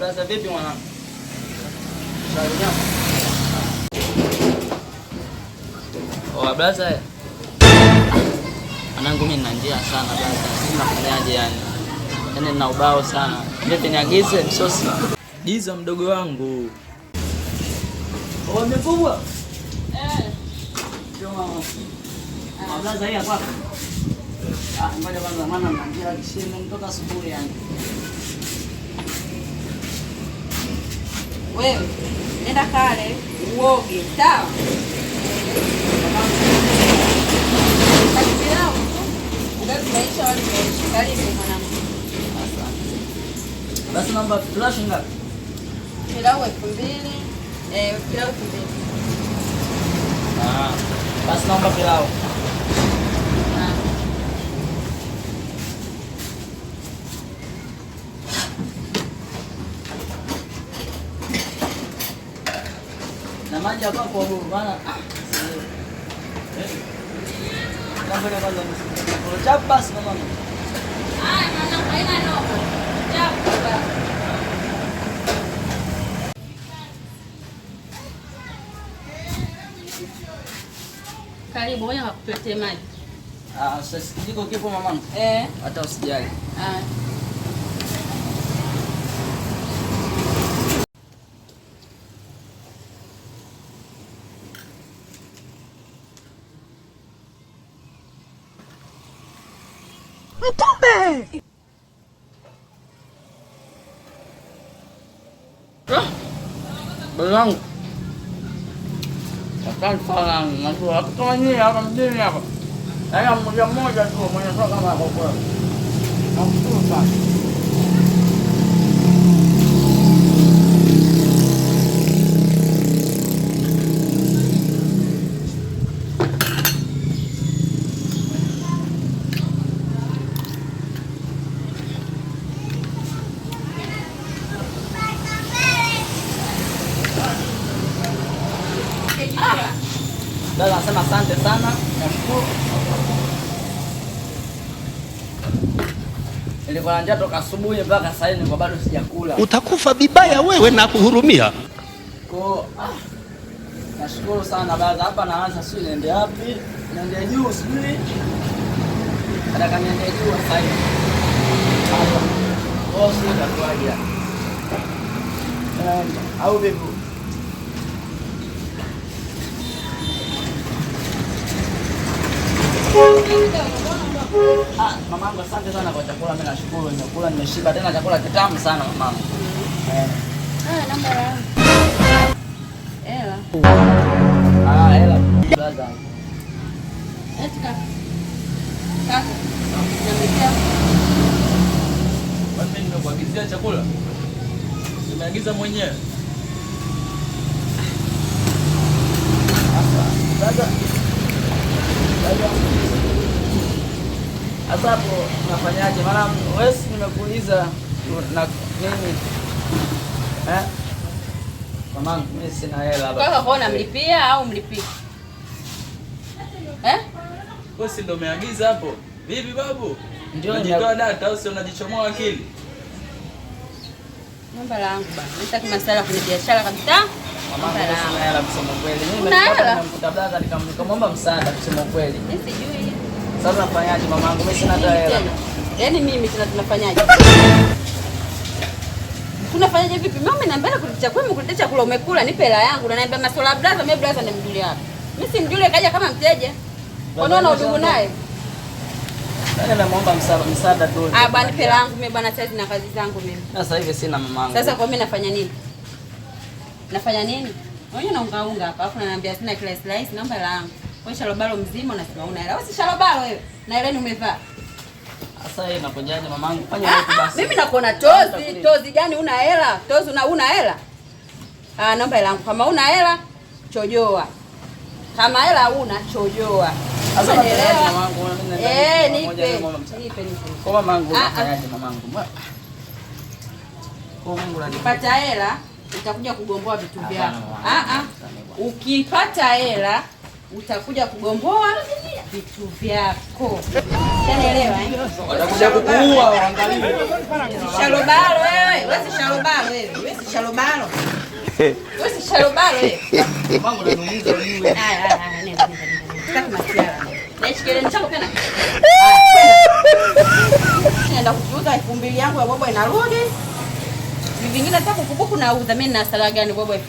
Brother, vipi mwanangu? Shari nyama. Oh, brother. Mwanangu mimi nina njia sana brother. Sisi nafanyaje yani? Yaani nina ubao sana. Vipi niagize msosi? Giza mdogo wangu. Oh, mkubwa. Eh. Ndio mama. Ah, brother hii hapa. Ah, ngoja kwanza maana nina njia kishindo mtoka asubuhi yani. Wewe nenda kale uoge, sawa? Pilau tu. Ugali umeisha, wali umeisha. Karibu mwanangu. Asante. Basi naomba flash ngapi? Pilau 2000. Pilau 2000. Ah, basi naomba pilau. Ah. Na maji hapa kwa huru maana Ngoja kwanza nisikilize. Chap basi mama. Haya mwanangu, haina noma. Chapu basi. Karibu, ngoja nikuletee maji. Ah, sasa kijiko kipo mamangu. Eh. Hata usijali. Ah. Mtume! Baba wangu. Asante sana. Najua watu kama nyinyi hapa mjini hapa. Yaani mmoja mmoja tu mwenye soka kama kwa kweli. Nakushukuru sana. Dada anasema asante sana, nashukuru. Nilikuwa na njaa toka asubuhi mpaka sasa hivi nilikuwa bado sijakula. Utakufa vibaya wewe na kuhurumia. Kwa nashukuru sana baba. Hapa naanza sijui niende wapi? Niende juu sijui. Nataka niende juu sasa hivi. Hapa. Kwa sijui itakuwaje. Au vipi? Ah, mamangu asante sana kwa chakula, mimi nashukuru, nimekula nimeshiba, tena chakula kitamu sana mamangu. Ah, namba yangu. Hela. Ah, hela brother. Eti kaka. Kaka. Nimetia. Mimi nimekuagizia chakula. Nimeagiza mwenyewe. Sasa, brother. Brother. Sasa hapo unafanyaje? Maana wewe si nimekuuliza na nini? Eh? Mamangu mimi sina hela hapa. Kaka kwa unamlipia au mlipii? Eh? Wewe si ndio umeagiza hapo? Vipi babu? Ndio unajitoa data au si unajichomoa akili? Namba langu bana. Sitaki masala kwenye biashara kabisa. Mamangu mimi sina hela kusema kweli. Mimi Una hela? nimemkuta brother nikamwomba msaada kusema kweli. Mimi sijui. Sasa nafanyaje mamangu? Mimi sina hata hela. Yaani mimi tena tunafanyaje? Tunafanyaje vipi? Mimi naambia kuletea chakula, nimekuletea chakula umekula, nipe hela yangu. Na naambia masuala brother, mimi brother nimjulie hapa. Mimi simjule kaja kama mteja. Kwa nini una udugu naye? Yaani namuomba msaada tu. Ah, bwana nipe hela yangu mimi bwana, saizi na kazi zangu mimi. Sasa hivi sina mamangu. Sasa kwa mimi nafanya nini? Nafanya nini? Wewe unaunga unga hapa, alafu unaniambia sina kila slice, naomba hela yangu. Wewe sharobalo mzima unasema una hela. Wewe si sharobalo wewe. Na hela umevaa. Sasa yeye nakujaje mamangu? Fanya vipi basi? Mimi nakuona tozi, tozi gani una hela? Tozi una hela? Ah, naomba hela yangu. Kama una hela, chojoa. Kama hela huna, chojoa. Sasa Unanielewa? mamangu, Eh, mimi nipe. Nipe, nipe. Kwa mamangu Ah, ah. unafanyaje mamangu? Kwa Mungu unanipa. Pata hela, utakuja kugomboa vitu vyako. Hapana, Ah ah. Ukipata hela utakuja kugomboa vitu vyako. Unaelewa eh? Watakuja kukuua waangalie. Sharobalo wewe. Wewe si sharobalo wewe. Wewe si sharobalo. Wewe si sharobalo wewe. Mamangu ananiumiza ujue. Haya, haya, haya, nenda, nenda, nenda. Sitaki masiara. Na hichi kieleni chako pia na. Haya, kwenda. Naenda kukiuza 2000 yangu ya bobo inarudi. Vingine hata kukubuku nauza mimi na hasara gani bobo 2000.